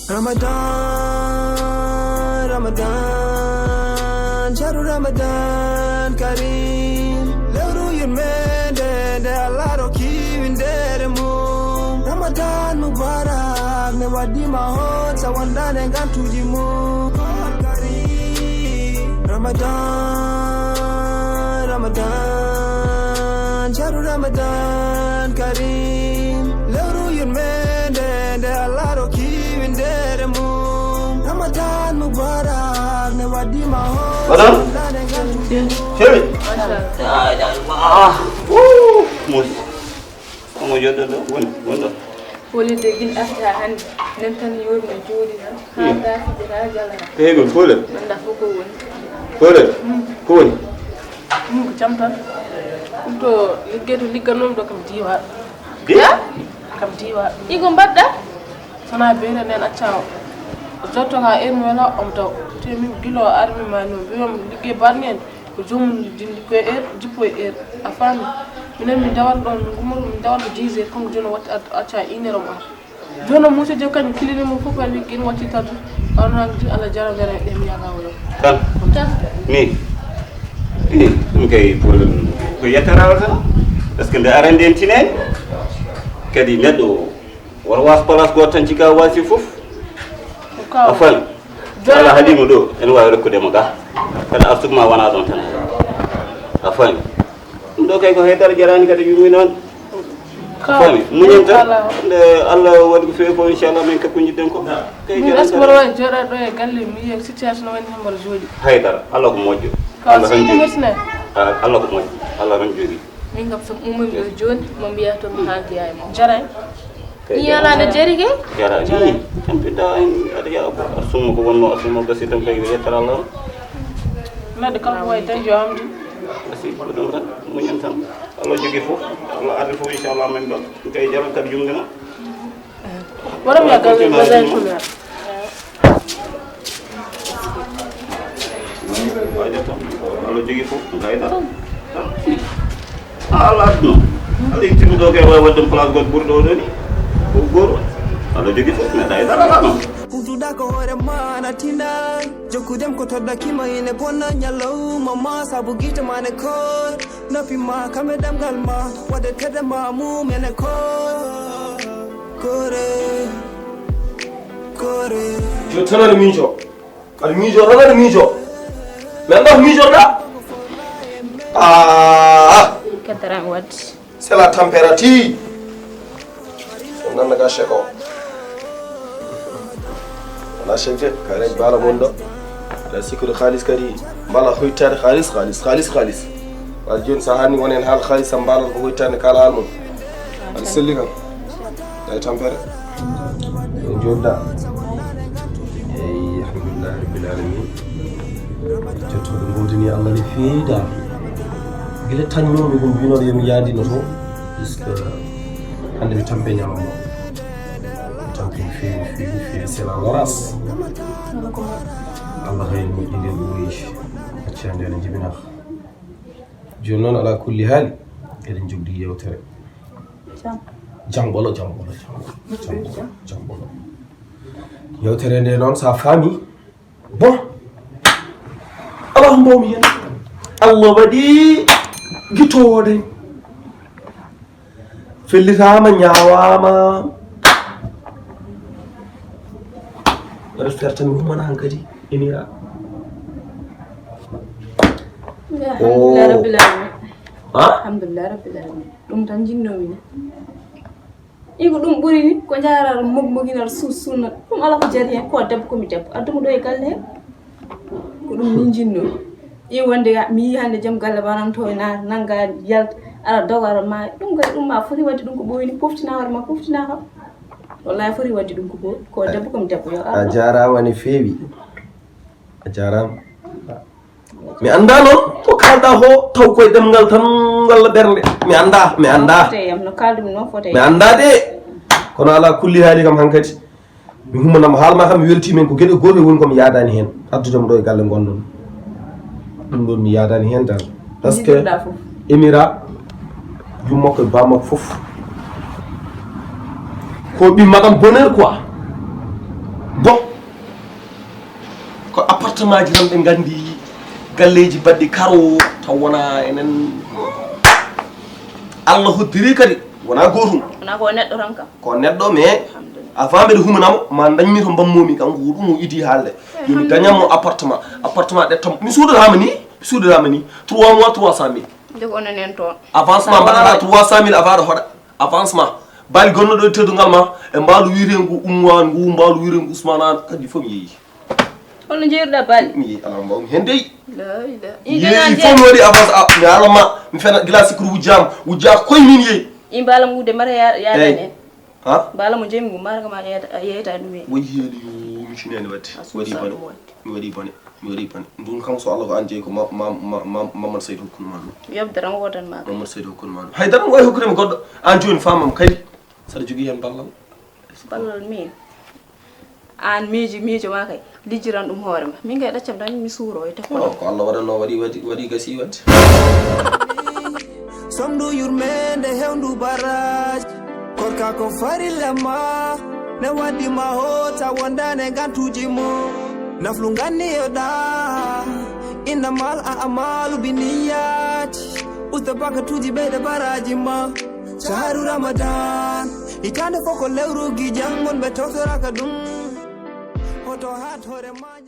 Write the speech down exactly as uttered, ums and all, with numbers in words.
Ramadan, Ramadan, shahru Ramadan Kareem. Lewru yurmeende nde Allah rokki winndere mum. Ramadan Mubarak, nde waɗɗii ma hoot, sa wondaani e ngantuuji mum. Koor Kareem. Ramadan, Ramadan, shahru Ramadan Kareem. Lewru yurmeende nde Allah rokki winndere mum. Ramadan Mubarak, nde waɗɗii ma hoot. Madame? Chérie? Machallah. Ah, wuu, moƴƴi. Omo jooɗo ɗo, woni, woni ɗo. Woni de gila arta hannde, nen tan yooɗi no jooɗi tan. Haa taafiji haa jala. Ko heɓi fof de? Annda fof ko woni. Fof de? Ko woni? Ɗum ko jam tan. Ɗum to ligge to liggannomi ɗo kam diwa. De? Kam diwa. Igo mbaɗɗa? Sana beere nen acca o. O jotto ka en wela om taw. Te min gilo armi ma no mbiyam ligge barni en. Ko joomum jindi ko e heure, jippo e heure. A faami? Minen min ndewata ɗon, min ngummoto, min ndewata ko dix heures, comme jooni o watti ad-, acca une heure omo ara. Jooni o Moussa Diop kañum kilini mo fof, kadi wi kin watti tan. Wano nangdi Allah jaragara e ɗem yaga wala. Tan. Tan. Ni. Ni, ɗum kay problème ko yettarawa tan. Parce que nde arande en tinani. Kadi neɗɗo wara was place goto tan cika wasi fof. A faami? Ala haɗimo ɗo, ene wawi rokkude mo ga. Kadi arsugue ma wona ɗon tan. A faami? Ɗum ɗo kay ko haydara jarani kadi yummi noon. A faami? Muñen tan. Nde Allah waɗi ko fewi fof, inchallah, min kakko jiɗɗen ko. Kay min jarani asmoro kadi. Wawi joɗaɗo e galle, mi yiya situation woni hen mboɗo jooɗi. Haydara, Allah ko moƴƴo. Ka Allah tan sino jooɗi. Mesne. Ah, Allah ko moƴƴo. Allah tan jooɗi. Min kam so ummi ɗo jooni, mo mbiya to mi haaldi e mo. Jaray. Kay ni ala no jari ke? Jara ni. Tampinɗa en, aɗa yara ko a summa ko wonno a summa gasi tan kay yettara Allah. Neɗɗo kala ko wawi tan yo amdi. Gasi ko ɗum tan, muñen tan. Allah jogi fof, Allah ardi fof inchallah min ɗon. Kay jaran kadi yumde ma. Waɗa mi yaggal mi bagay ko mi waɗa. Waajo tan, Allah jogi fof, ngayda tan. Ala aduna. Ala ittimi ɗo kay wawi waɗde place goto ɓuri ɗo ɗo ni. Ko goto. Allah jogi fof, mais ngayda ala non. Hutuɗa ko hoore ma na tinay. Jokkudem ko toɗɗakima ine bonna ñallawma ma sabu gite ma ne koor. Noppi ma kam e ɗemngal ma. Waɗde tedde ma mum ene koor. Kore. Kore. Yo tanani min jo. Aɗa miijo tan, aɗa miijo. Mi anndaa ko miijorɗaa. Ah, Kadaran wadde. C'est la température. On nana ga cheko. Wala cheke, kare bala mon ɗo. Aɗa sikkude kaalis kadi, mbala hoytaade kaalis, kaalis, kaalis, kaalis. Wa jooni so a haali wonen haal kaalis am mbala ko hoytaade kala haal mon. Aɗa selli kam. Tawi tampere. Yo jooɗda. Eyi, alhamdulillahi rabbil alamin. Jottooɗo ngowdini Allah no feewi dal. Gila tañnoomi ko mbinooɗo yo mi yaadino to. Puisque hannde mi tampe ñalawma. Mi tampe no feewi, no feewi, no feewi. C'est la race. Allah hay moƴƴi nder ɓooyi. Acca nde ne jibinaka. Jooni noon, ala kulli haali, eɗen njogdi yewtere. Jam. Jam ɓolo, jam ɓolo, jam ɓolo, jam ɓolo, jam ɓolo. Yewtere nde noon, so a faami, bon, alaa ko mbaawmi heen. Allah waɗi gittoowo ɗen. Fellitaama, ñaawaama. Mbeɗa ferta mi ummana hankadi, Emira. Alhamdulillah rabbil alamin. Ha? Alhamdulillah rabbil alamin. Ɗum tan jinnoomi ni. Iko ɗum ɓuri ni, ko njaarata mog-, moginata suus sunnata. Ɗum ala ko jari heen, ko debbo ko mi debbo. Addu mo ɗo e galle heen. Ko ɗum min jinnoo. Ƴeew wonde mi yii hannde joom galle waranto e naar, nannga yalta, ara doga, ara maaya. Ɗum kadi ɗum ma foti waɗde ɗum ko ɓooyi ni, poftina hoore ma, poftina kam. Wallahi foti waɗde ɗum ko ɓooyi. Ko debbo ko mi debbo, yo a Allah. Jaaraama no feewi. A jaaraama. Mi anndaa noon ko kaalɗaa ko taw koye ɗemngal tan walla ɓernde. Mi anndaa, mi anndaa. Fote yam no kaaldu-mi noon, fote yam. Mi anndaa de. Kono alaa kulli haali kam hankadi. Mi hummanama haala ma kam, mi weltiima heen, ko geɗe gooto woni ko mi yaadaani heen, addude mo ɗo e galle ngonɗon. Ɗum ɗoon mi yaadaani heen dal. Parce que Emira, yumma ko e bamma fof. Ko ɓii madame bonheur quoi. Bon, ko appartement ji tan ɓe nganndi, galleeji baɗɗi karo, taw wona enen. Allah hoddiri kadi, wona gootum. Wona ko neɗɗo tan kam. Ko neɗɗo, mais avant mbeɗa humanamo, ma dañmi to mbammomi, kanko ko ɗum o idi haalde. Yo mi dañanmo appartement. Appartement ɗe tom. Mi suudanama ni, mi suudanama ni. Trois mois, trois cent mille. Nde ko onon en toon. Avancement mbaɗaɗa trois cent mille avant aɗa hoɗa. Avancement. Bali gonnoɗo e teddungal ma, e mbaalu wiitengu Ummu An ngu, mbaalu wiitengu Usmaan An, kanji fof mi yeeyi. Holno jeeruɗa bali? Mi yeeyi, alaa mbawmi heen dey. La ilaha. Yeeyi fof mi waɗi avance, a, mi haalan ma, mi fena gila sikru wujjam, wujja koye min yeeyi. I mbala mu de mara ya, ya. Eyyi. Dane. Ha? Mbala mo jeemi ngu mara kama yeyta, yeyta ɗum en. Wayi heeli yo mi finani wadde. A suusa waɗi bone. Ɗum wadde. Mi waɗi bone. Mi waɗi bone. Ɗum kam so Allah ko an jeeyi ko ma, ma, ma, ma, Mamadou Seydou hokkunu ma ɗum. Yobde tan wodan ma. Mamadou Seydou hokkunu ma ɗum. Hay dara wawi hokkude mi goɗɗo. An joni famam kadi. Saɗa jogii heen ballal? Ballal min? Aan miijo, miijo ma kay. Lijjiran ɗum hoore ma. Min kay ɗaccam tan mi suuro e tefko. Oh, ko Allah waɗanno waɗi, waɗi, waɗi gasi wadde. Somdu yurmende hewndu baraj. Korka ko farilla ma. Ne waddi ma hota wondane gantuji mo. Naflu ganni yoda. Inna mal a amalu biniyati. Usta bakatuji ɓeyde baraji ma. Shahru Ramadan. Itande foko lewru gijan mon ɓe tawtoraka ɗum. Hoto hat hore ma.